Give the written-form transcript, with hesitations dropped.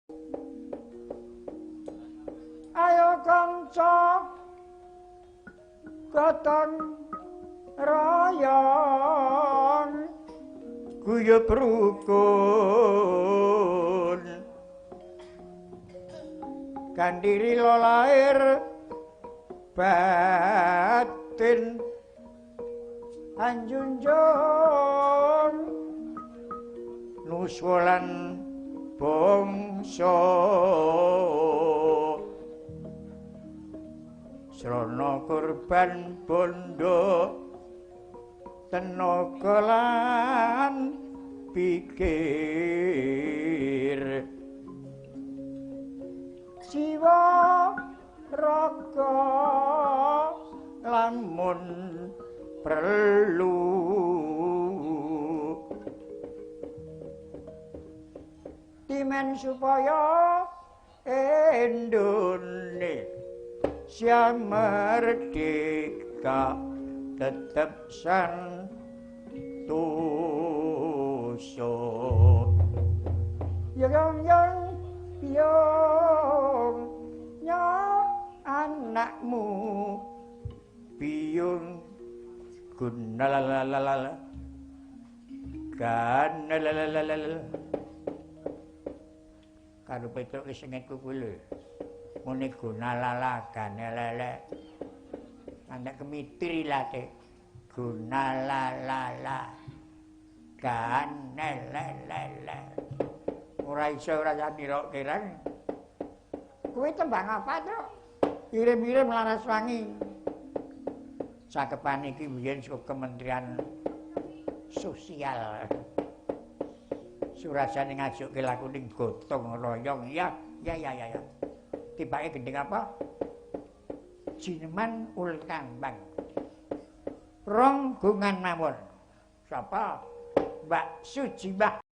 Ayo kanca gotong royong guyub rukun kanthi rila lahir batin anjunjung nuswa lan bangsa srana kurban bondo tenaga lan pikir jiwa raga lamun perlu timen supaya Indonesia merdeka tetep santoso. Yang yang yang nya anakmu biyung gunalalalala ganalalalala karo Petruk wis sengetku kuwi lho. Muni gunalala ganelele. Andak kemitri late. Gunalalala ganelelele. Ora iso ora nirokke rang. Kuwi tembang apa, Truk? Irim-irim laras wangi. Cakepan iki biyen saka Kementerian Sosial. Surasane ngajukke laku ning gotong royong. Ya, ya ya ya ya. Tibake gending apa? Jineman ul kambang. Rong gungan mawon. Sapa? Mbak Sujimah.